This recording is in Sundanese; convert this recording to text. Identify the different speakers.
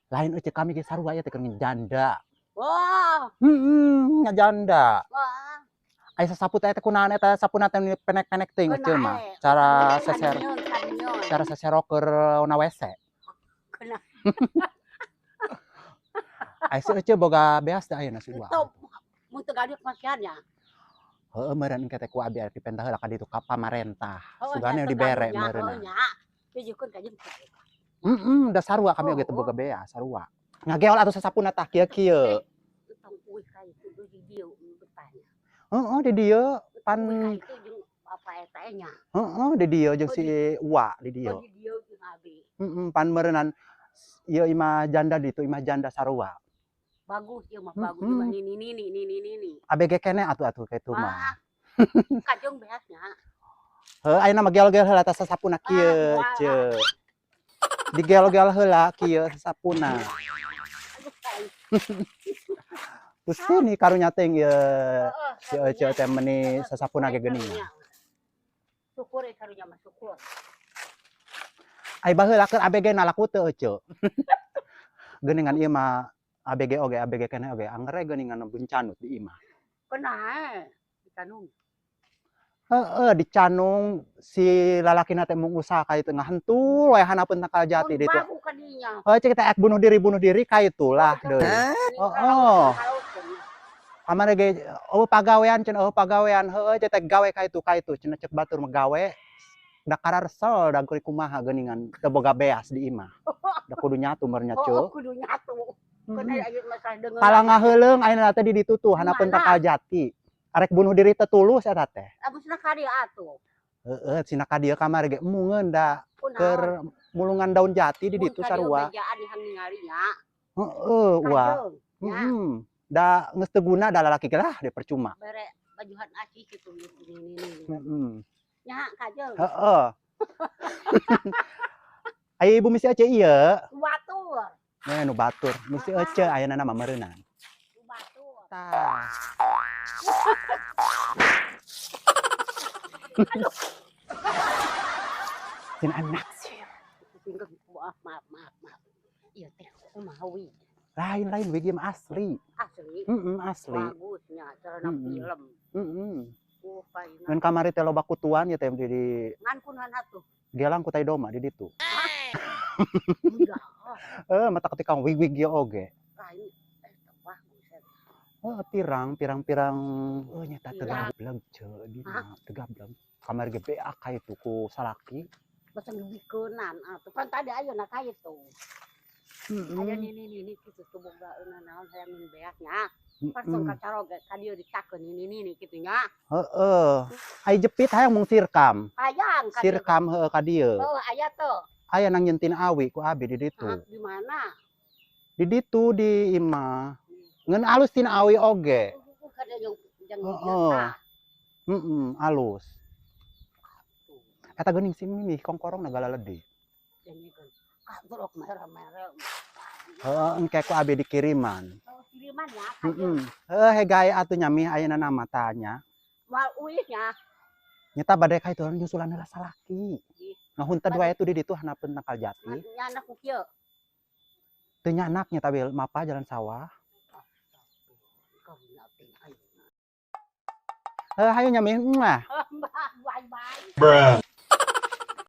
Speaker 1: Lain euy, kami ge sarua ya teh keur janda.
Speaker 2: Wah.
Speaker 1: Heeh, ngajanda.
Speaker 2: Wah.
Speaker 1: Aya sasapu teh kunaon eta sapuna teh penek-penek teuing euy mah. Cara seser cara sesero keur na WC.
Speaker 2: Kena.
Speaker 1: Aya si Ece boga beas teh ayeuna si Uwa.
Speaker 2: Mun teu gaduh masihan ya.
Speaker 1: Heeh, meureun engke teh ku abi dipentah heula ka ditu ka pamarentah. Sugane dibere meureunna.
Speaker 2: Tujuhkeun ka jeung.
Speaker 1: Heeh, da sarua kami oge teu boga beas, sarua. Ngageol atuh sasapuna tah kieu-kieu.
Speaker 2: Tong uih ka itu di dieu betahnya.
Speaker 1: Heeh, di dieu pan
Speaker 2: itu jeung apa eta nya.
Speaker 1: Heeh, di dieu jeung si Uwa di dieu.
Speaker 2: Oh, di dieu jeung abi.
Speaker 1: Heeh, pan meureunnan ieu imah janda ditu imah janda sarua.
Speaker 2: Bagus ieu mah, bagus ieu mah nini nini nini nini.
Speaker 1: ABG keneh atuh atuh kitu mah.
Speaker 2: Kajeng beasnya.
Speaker 1: Heuh, ayeuna mah gel-gel heula tah sasapuna kieu, ceu. Digel-gel heula kieu sasapuna. Gusti nih karunya teh ieu si Ece teh meuni sasapuna ge geuning.
Speaker 2: Syukur karunya mah, syukur.
Speaker 1: Ai baheula keur ABG na laku teu Ece. Geuningan ieu mah ABG oge, ABG keneh oge angger geuningan buncanut di imah.
Speaker 2: Kunaon? Dicanung.
Speaker 1: Heeh, dicanung si lalakina teh mung usaha ka itu ngahentul we hanapeun tangkal jati ditu. Heuh, cek teh bunuh diri ka itulah deui. Heeh. Kamari ge eueuh pagawean cenah, eueuh pagawean, heueuh cek teh gawe ka itu cenah cek batur mah gawe da kararesel da keur kumaha geuningan teu boga beas di imah. Da kudu nyatu meureun nya, Ceu.
Speaker 2: Kudu nyatu.
Speaker 1: Kala ngaheuleung ayeuna teh di ditu tuh hanapeun tangkal jati. Arek bunuh diri teh tulus eta teh.
Speaker 2: Lamun cenah ka dieu atuh.
Speaker 1: Heeh, cenah ka dieu kamari ge emungeun da keur mulungan daun jati di ditu sarua. Heeh, uah. Heeh. Da geus teu guna da lalaki ge lah de percuma.
Speaker 2: Bere bajuhan aci kitu nini.
Speaker 1: Heeh.
Speaker 2: Nya kajeung.
Speaker 1: Heeh. Aya ibu misi Ece ieu.
Speaker 2: Batur.
Speaker 1: Nya nu batur, misi Ece ayeuna mah meureunnan.
Speaker 2: Batur.
Speaker 1: Tah. Cin anak sih.
Speaker 2: Maaf, maaf, maaf, maaf. Ieu teh kumaha wi?
Speaker 1: Lain-lain wig mah asli.
Speaker 2: Asli.
Speaker 1: Heeh, asli.
Speaker 2: Bagusnya carana film.
Speaker 1: Heeh. Ngan kamari teh loba kutuan ya teh di
Speaker 2: ngan kunaon atuh?
Speaker 1: Gelang ku tai doma di ditu.
Speaker 2: Enggak.
Speaker 1: Mata ketika wig-wig ieu oge.
Speaker 2: Lain eta bagus.
Speaker 1: Oh, pirang-pirang oh nyata tegableg ceu dina tegableg. Kamari ge beak ka itu ku salaki.
Speaker 2: Basa ngibikeunan atuh. Pan tadi ayeuna ka itu. Aya nini nini kitu tuh boga naon hayang beasnya. Pas tong kacaroge ka dieu ditakeun nini nini kitu nya.
Speaker 1: Heeh. Ai jepit hayang mung sirkam.
Speaker 2: Hayang ka dieu.
Speaker 1: Sirkam heueuh ka dieu.
Speaker 2: Heueuh aya teu.
Speaker 1: Aya nang nyentin awi ku abi di ditu.
Speaker 2: Di mana?
Speaker 1: Di ditu di imah. Ngeun alus tina awi oge. Heeh. Heeh, alus. Eta geuning si Mimi kongkorong na galalede.
Speaker 2: Kabrok merah-merah.
Speaker 1: Heeh, engke ku abi dikiriman.
Speaker 2: Oh, kiriman ya.
Speaker 1: Heeh. Heuh, hegae atuh nya mih ayeuna nama tanya.
Speaker 2: Moal uih nya.
Speaker 1: Nyeta bade ka itu nyusulan heula salaki. Ngahunted wae tuh di ditu hanapeun tangkal jati.
Speaker 2: Nyanak ku kieu.
Speaker 1: Teu nyanak nya tabil mapa jalan sawah. Heuh, hayu nya mih. Muah.
Speaker 2: Bye bye.
Speaker 1: Bruh.